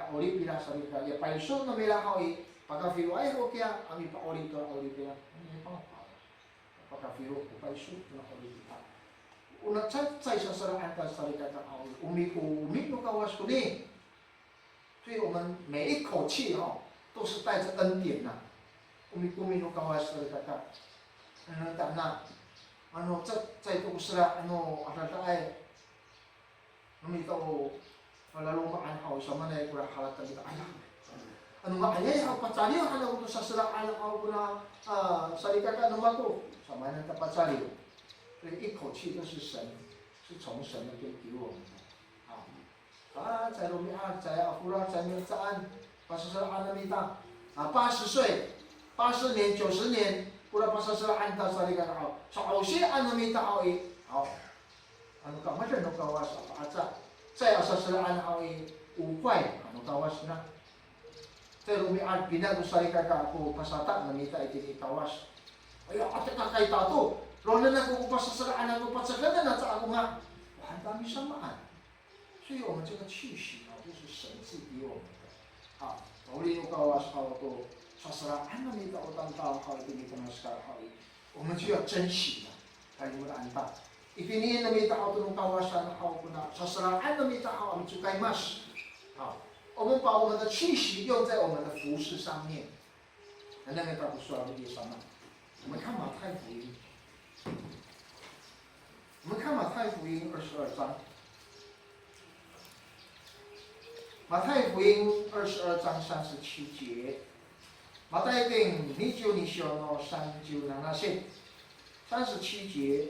Ya 'orip ira salikaka, ya payso no mira haw i, pakafiloay ho kiya a mipa'orip to 'orip ira. Ano pangapay, pakafilo ko payso to 'orip ira. Ona cecay saseraan ta salikaka haw i, o mi, o mi no Kawas koni. 所以我们每一口气哈，都是带着恩典呐。O mi, o mi no Kawas salikaka. Ano tana, ano cecay to ko sera, ano adadaay. No mita o, a, laloma'an haw, samaanay kora harateng ita, aya. Ano nga'ayay haw, pacaliw han ako to saseraan haw kona, a, salikaka no mako. Samaanay ta pacaliw. 所以一口气都是神，是从神那边给我们的。啊，caay romi'ad, caay afora, caay mihecaan. Pasaseraan no mita, a, 八十岁, 八十年, 九十年, kora pasaseraan ta salikaka haw. Sa'osian no mita haw i, haw. Ano kamaanen no Kawas a pa'aca, caay a saseraan haw i, 五块 ano Kawas na. Caay romi'ad pina to salikaka ko pasata' no mita itini i Kawas. Aya, atekakay tato, lonen ako ko pasaseraan ako, pacekenan aca ako nga. Wa han ta misamaan. 所以我们这个气息啊，就是神赐给我们的。啊，Pawli no Kawas haw to, saseraan no mita o tamdaw haw itini tona hekal haw i, 我们就要珍惜啊，palimelaan ta. Itini no mita haw to no Kawasan haw kona, saseraan no mita haw a micokaymas. 好，我们把我们的气息用在我们的服事上面。 Nengneng kita ko sowal ni Yis sama. 我们看马太福音，我们看马太福音二十二章。马太福音二十二章三十七节，马太福音二十二章三十七节，三十七节，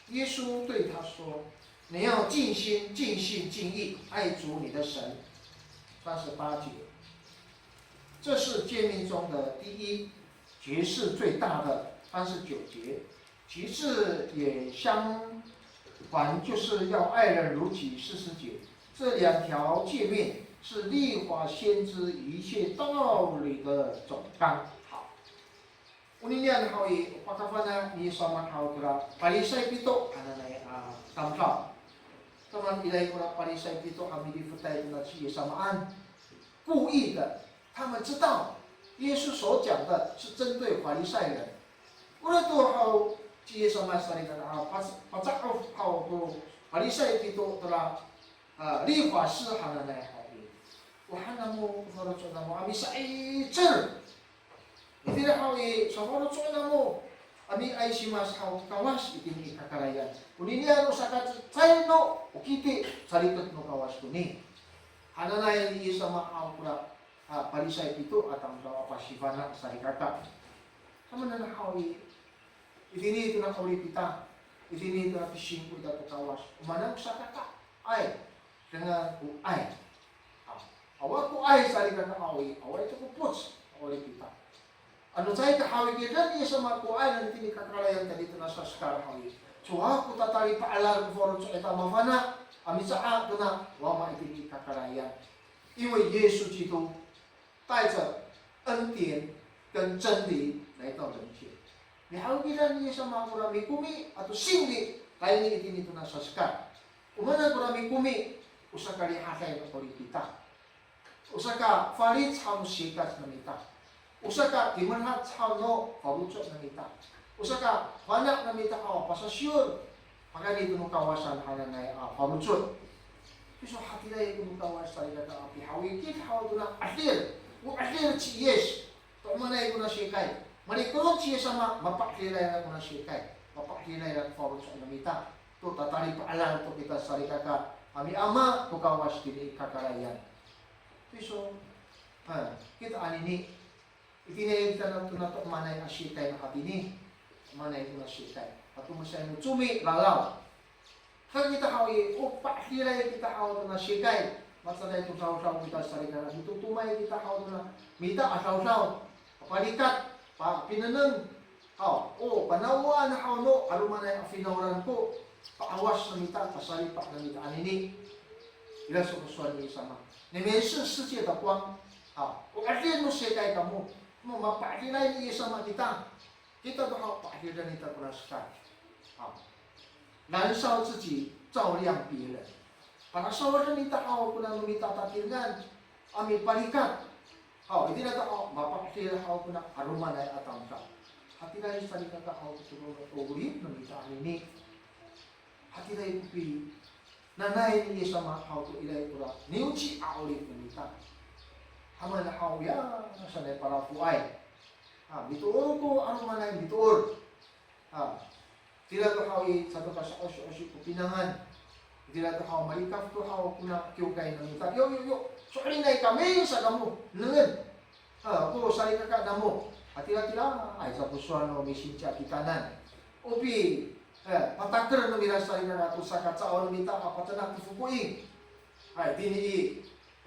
耶稣对他说：“你要尽心、尽性、尽意爱主你的神。”三十八节， 这是诫命中的第一，节是最大的，三十九节。其次也相仿，就是要爱人如己，四十节。这两条诫命是律法先知一切道理的总纲。好， Oninian haw i, o pakafana' ni Yis sama haw kora Parisay pito hananay a tamdaw. Taman ira ko Parisay pito a milifetay tona ci Yis samaan. 故意的，他们知道耶稣所讲的是针对法利赛人。Ora to haw ci Yis sama salikaka a pac-, paca'of haw to Parisay pito tona, a, 律法师 hananay haw i. O han namo, o faloco' namo a misa'icel. Itira haw i, safaloco' namo a miaysimas haw Kawas itini i kakarayan. Oninian o sakacecay no, o kiti, saliket no Kawas koni. Hananay ni Yis sama haw kora, a, Parisay pito a tamdaw a pasifana' salikaka. Samanen haw i, itini tona 'orip ita, itini tona pisingko ita to Kawas. O maan ko sakakaay, dengan ko ay. A, awa ko ay salikaka haw i, awaay to ko epoc, 'orip ita. Ano caay ka haw i, kiran ni Yis sama ko ay nani tini kakarayan tayni tona sahekal haw i. Cowa ko tatalipa'elal ko faloco' ita mafana', a misa'a tona wama itini kakarayan. 因为耶稣基督带着恩典跟真理来到人间。Mihaw kiran ni Yis sama kora mikomi ato 圣灵 tayni itini tona sahekal. O maan kora mikomi, o sakarihaday no 'orip ita. O sakafalic haw no sikec no mita. O sakatimerad haw no faloco' no mita. O sakafana' no mita haw pasasiyor. Pakayni to no Kawasan hananay a faloco'. Kiso hatiraay ko no Kawas salikaka a pihawikid haw tona 'edil. O 'edil ci Yis. To'emanay kona sikay. Malikeron ci Yis sama, mapa'edilay kona sikay. Mapa'edilay ko faloco' no mita. To tatalipa'elal to kita salikaka a miama to Kawas tini i kakarayan. Kiso, ha, kita anini. Itini kita na, to na to'emanay a sikay no hatini. To'emanay kona sikay. Ato masay no comi lalaw. Ka kita haw i, o pa'edilay kita haw tona sikay. Macanay to dawdaw kita salikaka. Mitotomay kita haw tona mita a dawdaw. Palikat, pa, pinengneng. Haw, o, panawan haw no 'alomanay a finawlan ko pa'awas no mita, pasalipa' no mita anini. Ira so ko sowal ni Yis sama. 你们是世界的光。Haw, o 'edil no sikay kamo. Mo mapa'edilay ni Yis sama kita. Kita to haw pa'edil ita kora sikay. Haw. 燃烧自己，照亮别人。Pasawad ita haw kona no mita tatirengan a mipalikat. Haw, itira to haw, mapa'edil haw kona 'alomanay a tamdaw. Hatiraay salikaka haw to no 'orip no mita anini. Hatiraay ko pinanay ni Yis sama haw to iraay kora niwci a 'orip no mita. Haman haw ya, sanay palafoay. Ha, mitoor ko 'alomanay, mitoor. Ha, itira to haw i, sato ka sa'osi'osi ko pinangan. Itira to haw, malikaf to haw kona kiwkay no mita. Yo, yo, yo, so'elinay kami sa kamo, nengneng. Ha, ko salikaka namo. Hatira, tiraay sa ko sowal no misinci a kitanan. O pi, eh, pataker no mira salikaka to saka caay no mita a patenak to fokoing. Hay, tini i,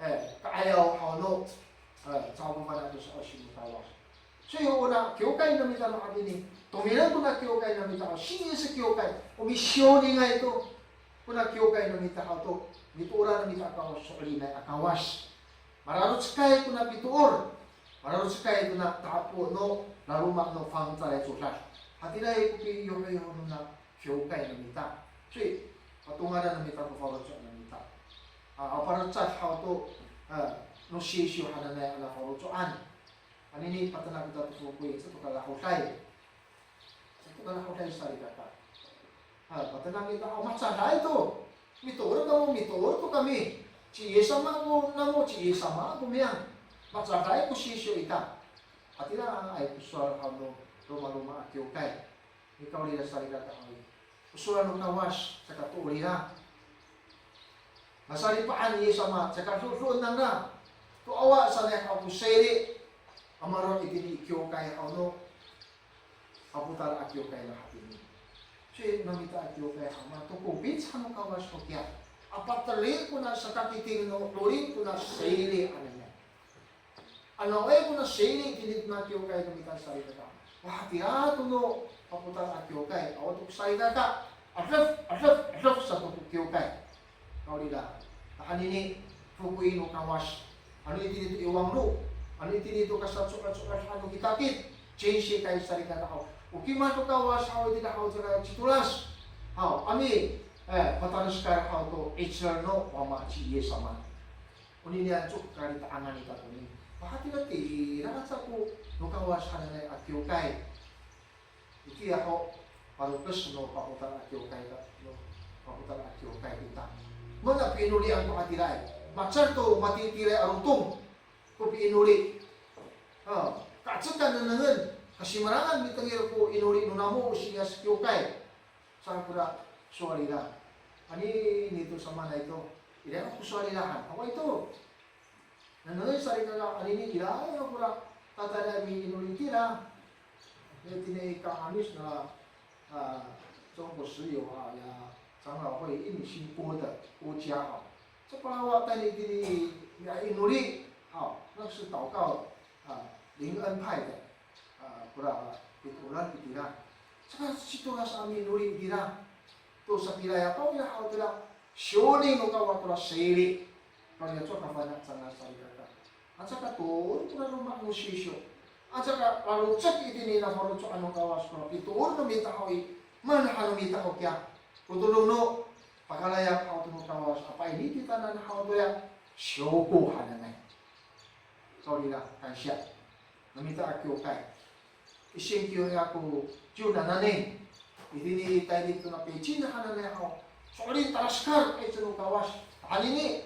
eh, ka'ayaw haw no, eh, caay ko fana' to sa'osi no Kawas. Soy, ona kiwkay no mita no hatini, tomireng kona kiwkay no mita, o singis kiwkay, o misiyoningay to kona kiwkay no mita haw to, mitooran no mita a Kawas, so'elinay a Kawas. Mararocekay kona pitoor, mararocekay kona ta'apo no laloma' no fangcalay codad. Hatiraay ko piyohoyho nona kiwkay no mita. Soy, patongalan no mita ko faloco' no mita. A, a palecad haw to, a, no sisiw hananay a nafaloco'an. Anini patenak ita to fokoing, sato ka lahoday. Sato ka lahoday salikaka. Ha, patenak ita, o, mahecaday to. Mitoor kamo, mitoor to kami. Ci Yis sama ko namo, ci Yis sama ko niyam. Mahecaday ko sisiw ita. Hatiraay ko sowal haw no romaroma a kiwkay. Nikawrira salikaka haw i, o sowal no Kawas, caka toorira. Masalipa'an ni Yis sama, caka dodoen nangra. To awa sanay haw ko sayri a maro' itini i kiwkay haw no, a potal a kiwkay no hatini. Soy, no mita a kiwkay haw, matokopit sa no Kawas kokiya. A pateli kona sakakiting no 'orip kona sayri hananay. Ano, e, kona sayri tini tona kiwkay no mita salikaka. Wa, hatira to no papotal a kiwkay, awa to ko salikaka. Adef, adef, adef sato ko kiwkay. Kawrira, tahanini, fokoing no Kawas. Ano itini to i wanglo, ano itini to kasaco'aco'ahan no kitakit, cinsikay salikaka haw. O kimad to Kawas haw itini haw caka citolas. Haw, a mi E, matalahekal haw to 'icel no Wama ci Yis sama. Oninian to kalita'angan ita koni. Mahatira tira sa ko no Kawas hananay a kiwkay. Itiya ho, palokes no papotal a kiwkay ka, no papotal a kiwkay kita. Mana piinolian ko hatiraay. Macal to matitiraay a lotong ko piinoli. Ha, kacekan nengnengen, kasimarangan mitengil ko inoli no namo o singsi a kiwkay. Sa kora sowal ira. Anini to samanay to. Ira ko sowal ira han. Awa ito. Nengnengen salikaka anini ira kora tatayra miinoli tira. Ya, tini i Kamis na, a, 中国石油啊，ya, 长老会一年新播的国家啊。这巴拉瓦带你给你，ya, inoli, 好，那是祷告啊，灵恩派的。 A, kora pitoor itira. Saka sitoor sa a miinoli itira. To sapilay a pawira haw tira, siyoning no Kawas kora siri. Kaliya to kafana' cangra salikaka. Aca ka to kora loma' no sisiw. Aca ka lalocek itini na faloco' no Kawas kora pitoor no mita haw i, maan han no mita haw kiya. Ko todong no pakalayap haw to no Kawas, a paini titaanan haw toya, siyoko hananay. Sawrira, kansiya. No mita a kiwkay. Isingkiw niya ko ciw nananen. Itini i Tayrik tona Pecin hananay haw. So'elin talahekal ko 'icel no Kawas. Anini.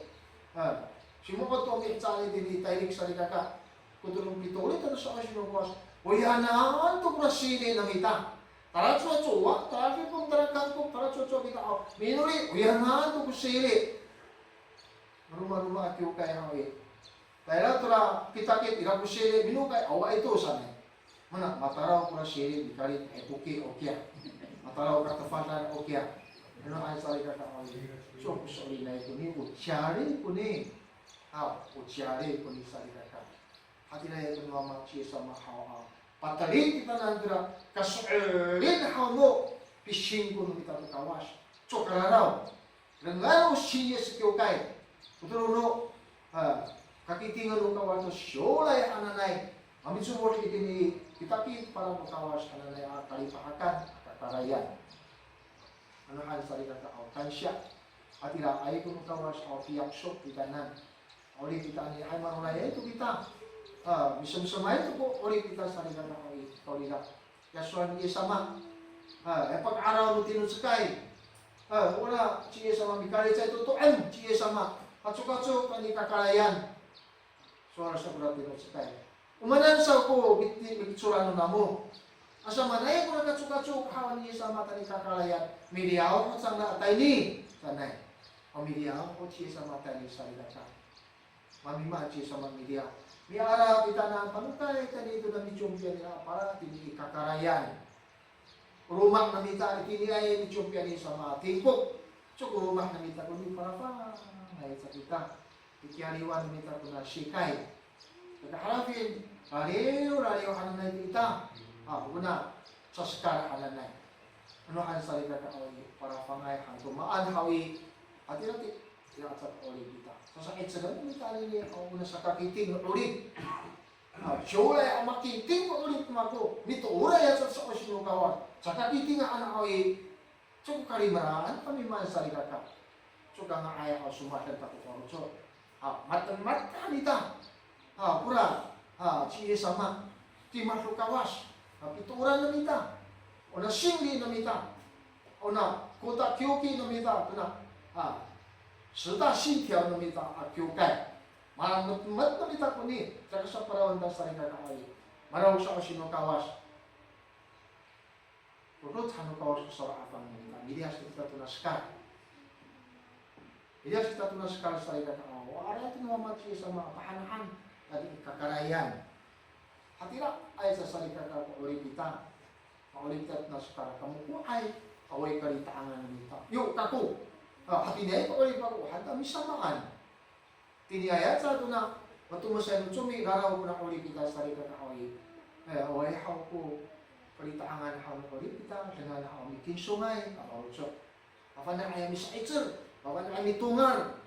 Ha. Simo'ot to mihecaan itini i Tayrik salikaka. Ko todong pitoor to no so'elin no Kawas. Oyanan to kora siri no mita. Talacowacowa, talafipon, talakangkok, talacowacowa kita haw. Miinoli, oyanan to ko siri. Romaroma a kiwkay haw i. Tayra tora kitakit ira ko siri minokay, awa ito sanay. Mana, matalaw kora siri mikalit, e, poki o kiya. Matalaw ka tefadan o kiya. Ano han salikaka haw i. So, ko so'elinay koni, o ciyari koni. Haw, o ciyari koni salikaka. Hatiraay ko no Wama ci Yis sama haw a. Patelit kita nangra kaso'elin haw no pisingko no mita to Kawas. Cokararaw. Dengan o singsi a kiwkay. Ko todong no, a, kakitingen no Kawas to siwlay hananay. Mamicomod itini i kitakit pala no Kawas hananay a kalipahakan, a kakarayan. Ano han salikaka haw, kansiya. Hatiraay ko no Kawas haw piyakso kitanan. 'Orip kita anini hay maroray to kita. A, misemsemay to ko 'orip kita salikaka haw i, kawrira. Ya sowal ni Yis sama. A, ya paka'araw no tinocekay. A, ora ci Yis sama mikalicay to to'em ci Yis sama. Kacokacok tayni kakarayan. Sowal sa kora tinocekay. O maanan saw ko miti-, mikicoran no namo. Asa maanay kora kacokacok haw ni Yis sama tayni kakarayan. Miliyaw ho cangra a tayni. Sanay. O miliyaw ho ci Yis sama tayni salikaka. Mamimaan ci Yis sama miliyaw. Miala kitanan panokay tayni tona micompiyan nira a pala tini i kakarayan. Loma' no mita itiniay micompiyan ni Yis sama tingkok. Coko loma' no mita koni palafangay sa kita. Pikiyaliwan no mita kona sikay. Saka halafin, laliw, laliw hananay kita. A, kona, sasekal hananay. Ano han salikaka haw i, palafangay han to maan haw i. Hatira ti, ira aca ko 'orip kita. Sasa'icelen no mita anini, o, kona sakakiting no 'orip. A, siwlay a makiting ko 'orip mako, mitooray aca sa'osi no Kawas. Sakakiting han haw i. Coko kalimelaan kami maan salikaka. Coko nga'ay haw somaden ta ko faloco'. A, matenmaten ita. A, kora, a, ci Yis sama. Tima to Kawas. A, pitooran no mita. Ona singli no mita. Ona kota kiwki no mita. Kona, a, 十大信条 no mita, a, kiwkay. Malametmet no mita koni, caka sapalawan ta salikaka haw i. Maraw sa'osi no Kawas. Rorot han no Kawas ko salo'afang no mita, miliyas kita tona sekal. Miliyas kita tona sekal salikaka haw. Aray to no Wama ci Yis sama a pahanahan, tayni i kakarayan. Hatiraay sa salikaka ko 'orip kita. Ko 'orip kita tona sekal, kamoko'ay, awaay kalita'angan no mita. Yo, kako. A, hatiniay ko 'orip ako, han ta misamaan. Tiniay aca tona matomesay no comi, raraw kona 'orip ita salikaka haw i. E, awaay haw ko kalita'angan haw no 'orip ita, dengan haw mikinsongay a faloco'. Mafana'ay a misa'icel, mafana'ay a mitongal,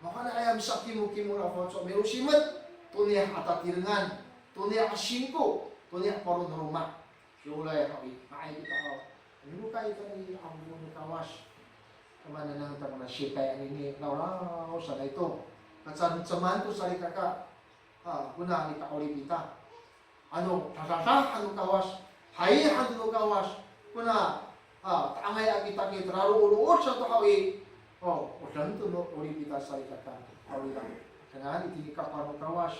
mafana'ay a misakimokimor a faloco', milosimet, toniya a tatirengan, toniya a singko, toniya a paro no loma'. Kiwlay haw i, nga'ay kita haw. Minokay kita ni, a, no Kawas. Manengneng ta kona sitay anini, lawlaw sanay to. Kacemceman to salikaka. A, kona nika'orip ita. Ano, dadada han no Kawas, hay han to no Kawas, kona, a, ta'angay a kitakit, rarorood sato haw i, o, o deng to no 'orip ita salikaka, haw ira. Dengan itini kapah no Kawas,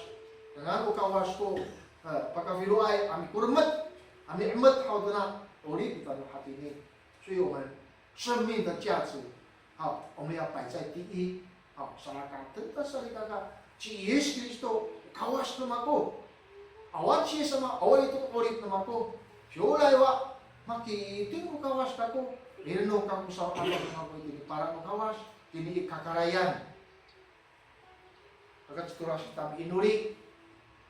dengan o Kawas ko, e, pakafiloay a mikoremet, a mi'emet haw tona 'orip ita no hatini. 所以我们生命的价值 好，我们要摆在第一。好，salakaten ta salikaka, ci Yis Kristo, Kawas no mako. Awa ci Yis sama, awa ito 'orip no mako. Fiyoray wa, makiting ko Kawas kako, rireno kako saw, awa no mako itini para no Kawas, itini i kakarayan. Aka citoras kita miinoli.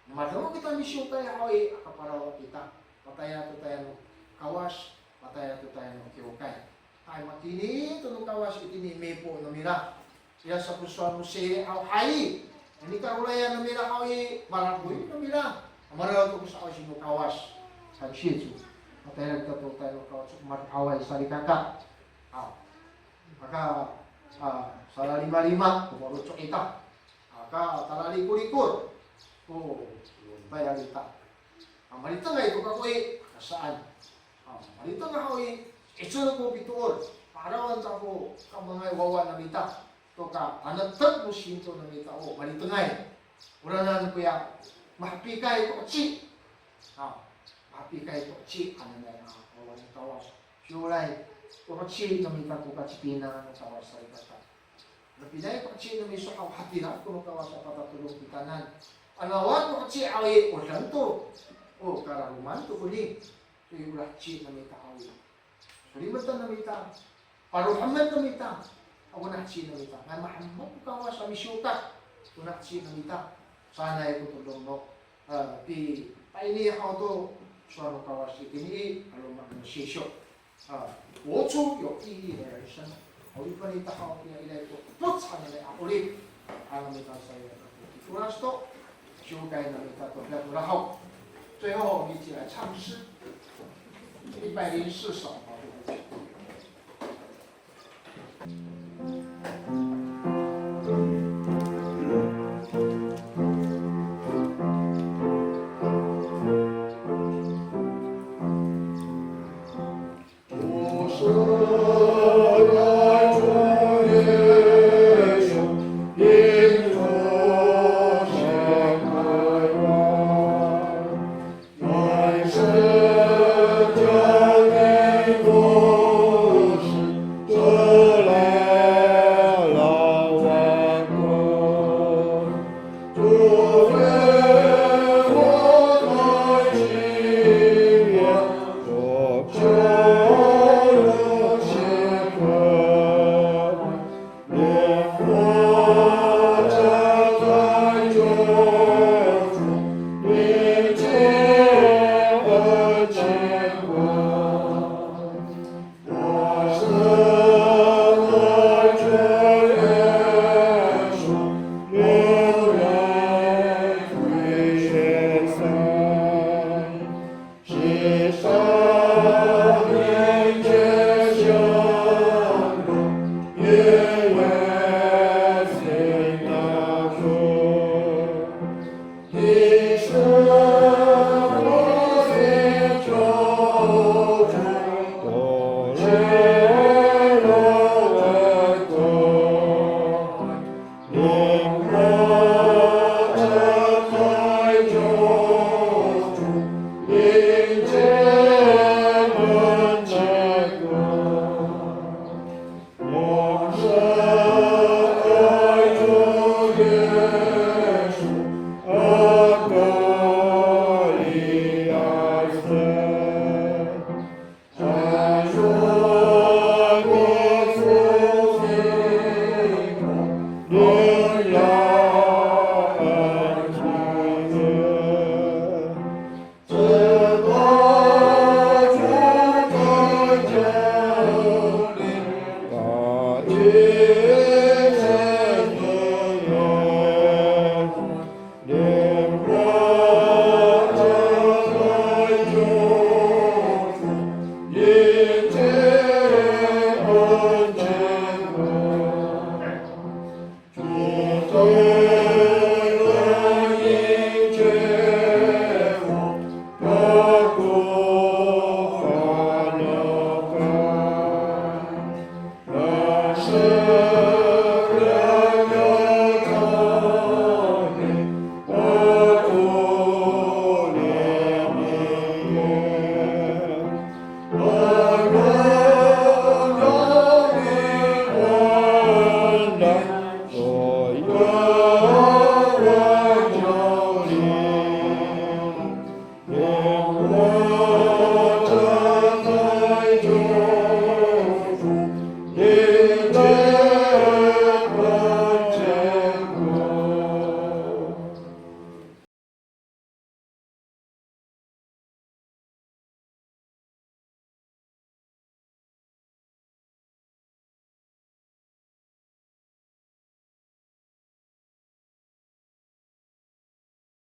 Mademak kita misiwkay haw i, aka paraw kita. Patayra to tayra no Kawas, patayra to tayra no kiwkay. Hay, makini to no Kawas itini mipo no mira. Ira sa ko sowal no Siri haw hay. Nani karorayan no mira haw i, marakoy no mira. Maraw to ko sa'osi no Kawas. Sa sicu. Patayra kita to tayra no Kawas, maraw haw i salikaka. Haw. Aka, a, salalimalima ko faloco' ita. Aka talalikorikor ko tayal ita. A, malitengay to kako i, aka saan. A, malitengay haw i, 'icel ko pitoor. Pa'arawan ta ko kamangay wawa no mita. To ka, tanektek no sinto no mita o, malitengay. Oranan koya, mahapikay ko 'eci. A, mahapikay ko 'eci, hananay a wawa no Kawas. Fiyoray, ko 'eci no mita ko kacipinang no Kawas salikaka. Napinay ko 'eci no miso haw, hatira ko no Kawas a patatodong kitanan. Ano awa ko 'eci haw i, o deng to. O kararoman to koni. 所以 ora 'eci no mita haw i, solimetan no mita, parohemen no mita, a, kona 'eci no mita. Nga'ay mahemek ko Kawas a misiwkay, kona 'eci no mita. Sanay ko todong no, e, pi, paini haw to sowal no Kawas itini i, 'aloman no sisyo. A, 活出有意义的人生。O, i, panita haw, ira, ira ko poc hananay a 'orip. Ano mita sa ira ko pitoras to, siwkay no mita to, ira ko rahaw. 最后，我们一起来唱诗，一百零四首。